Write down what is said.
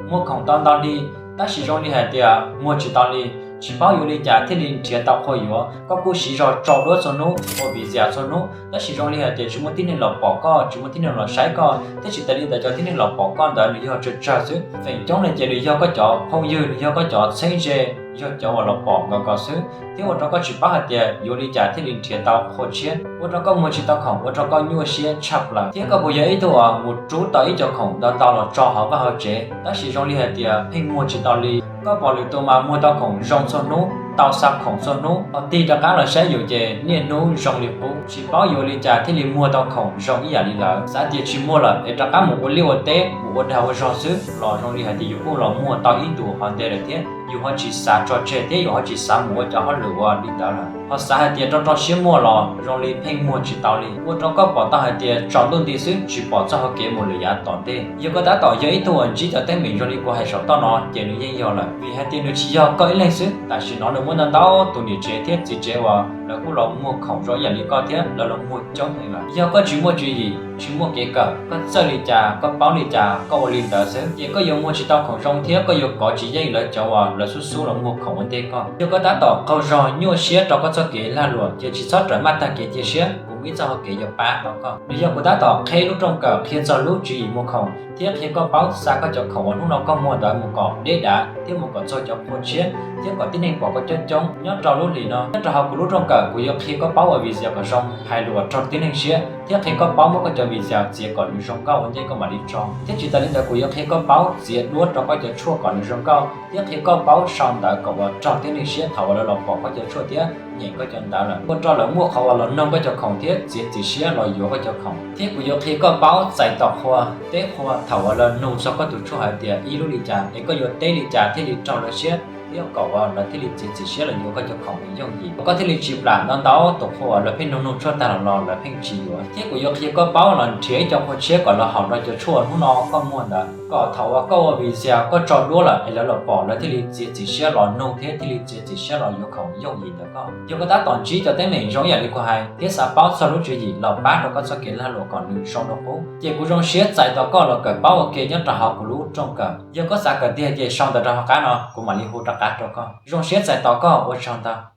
Muag khoom tau ntau li, tab sis zoo li hais tias muag tsis tau li, tsis paub yuav li cas thiaj li nrhiav tau qhua yuav. Koj kuj siv zog tso duab txhua hnub, ua video txhua hnub, tab sis zoo li hais tias tsis muaj tib neeg los pom koj, tsis muaj tib neeg los saib koj, thiab tsis tas li ntawd cov tib neeg los pom koj ntawd nws yog tsawg tsawg xwb. Feem coob li ces nws yog koj cov phooj ywg, nws yog koj cov txheeb ze, yog cov uas los pom nkawd ko xwb, thiab ua rau koj tsis paub hais tias yuav li cas thiaj li nrhiav tau qhua tshiab, ua rau koj muag tsis tau khoom, ua rau koj nyuaj siab tshaj plaws. Thiab koj puas yog ib tug uas mus rub tau ib co khoom ntau ntau los tso hauv vaj hauv tsev, tab sis zoo li hais tias pheej muag tsis tau li. Koj pom lwm tus mas muag tau khoom zoo txhua hnub, tau xa khoom txhua hnub, ho tig rov qab los saib yus ces niaj hnub zoo li qub, tsis paub yuav li cas thiaj li muag tau khoom zoo ib yam li lawv. Xav tias tsis muag lawm es rov qab mus ua liaj ua teb, mus ua dag ua zog xwb los zoo li hais tias yus kuj los muag tau ib ntus ho nte lawm thiab, yus ho tsis xav tso tseg thiab yus ho tsis xav mus ua cov hauj lwm ua li ntawd lawm. Ho xav hais tias rau rau siab muag los zoo li pheej muag tsis tau li, ua rau koj pom tau hais tias tsaus ntuj nti xwb tsis pom txoj hau kev mus lawm yav tom ntej. Yog koj tab tom yog ib tug uas ntsib cov teeb meem zoo li kuv hais saum toj no ces nws yeej yog lawm, vim hais tias nws tsis yog koj ib leeg xwb, tam sim no nws muaj ntau ntau tus niam tsev thiab txiv tsev uas lawv kuj los muag khoom zoo ib yam li koj thiab lawv los muag coob heev lawm. Yog koj tsis muaj tswv yim, tsis muaj kev kawm, koj txawj li cas, koj paub li cas, koj ua li ntawd xwb, ces koj yuav muag tsis tau khoom zoo thiab koj yuav kov tsis yeej lawv cov uas lawv xub xub los muag khoom ua ntej koj. Yog koj tab tom qaug zog nyuaj siab rau koj txoj kev lag luam ces tsis txhob rawm maj tag kev cia siab, kuv muaj ib txoj hau kev yuav pab tau koj. Nws yog kuv tab tom qhia lub rooj kawm, qhia txog lub tswv yim muag khoom, thiab qhia koj paub xa koj cov khoom uas hnub no koj muag ntawd mus kom deb dav thiab mus kom txog cov qhua tshiab, thiab kom tib neeg pom koj coob coob nyob rau lub hlis no. Nyob rau hauv kuv lub rooj kawm kuv yuav qhia koj paub ua video kom zoo, hais lus uas raug tib neeg siab, thiab qhia koj paub muab koj cov video txiav kom nws zoo nkauj ua ntej koj mam li tso. Thiab tsis tas li ntawd kuv yuav qhia koj paub txiav duab rau koj cov tshuaj kom nws zoo nkauj, thiab qhia koj paub sau ntawv kom uas raug tib neeg siab thaum uas lawv los pom koj cov tshuaj thiab nyeem koj cov ntawv lawm, ua rau lawv muaj qhov uas los noog koj cov khoom thiab txiav txim siab los yuav koj cov khoom. Thiab kuv yuav qhia koj paub txais tos qhua, teb qhua thaum uas lawv nug txog koj tus tshuaj hais tias ib lub li cas es koj yuav teb li cas thiaj li raug lawv siab, thiab kom uas lawv thiaj li txiav txim siab los yuav koj cov khoom nws yooj yim, koj thiaj li tsis plam ntau ntau tus qhua uas lawv pheej nug nug tshuaj tag los los lawv pheej tsis yuav. Thiab kuv yuav qhia koj paub los nrhiav ib co qhua tshiab kom los haum rau cov tshuaj hnub no koj muag ntawd, kom thaum uas koj ua video koj tso duab lawm es lawv los pom lawv thiaj li txiav txim siab los nug thiab thiaj li txiav txim siab los yuav khoom yooj yim ntawm koj. Yog koj tab tom ntsib cov teeb meem zoo ib yam li kuv hais thiab xav paub txog lub tswv yim los pab rau koj txoj kev lag luam kom nws zoo dua qub, ces kuv zoo siab txais tos koj los kawm paub ua ke nyob rau hauv kuv lub rooj kawm. Yog koj xav kawm tiag ces sau ntawv rau hauv qab no kuv mam li hu rov qab rau koj. Zoo siab txais tos koj, ua tsaug ntau.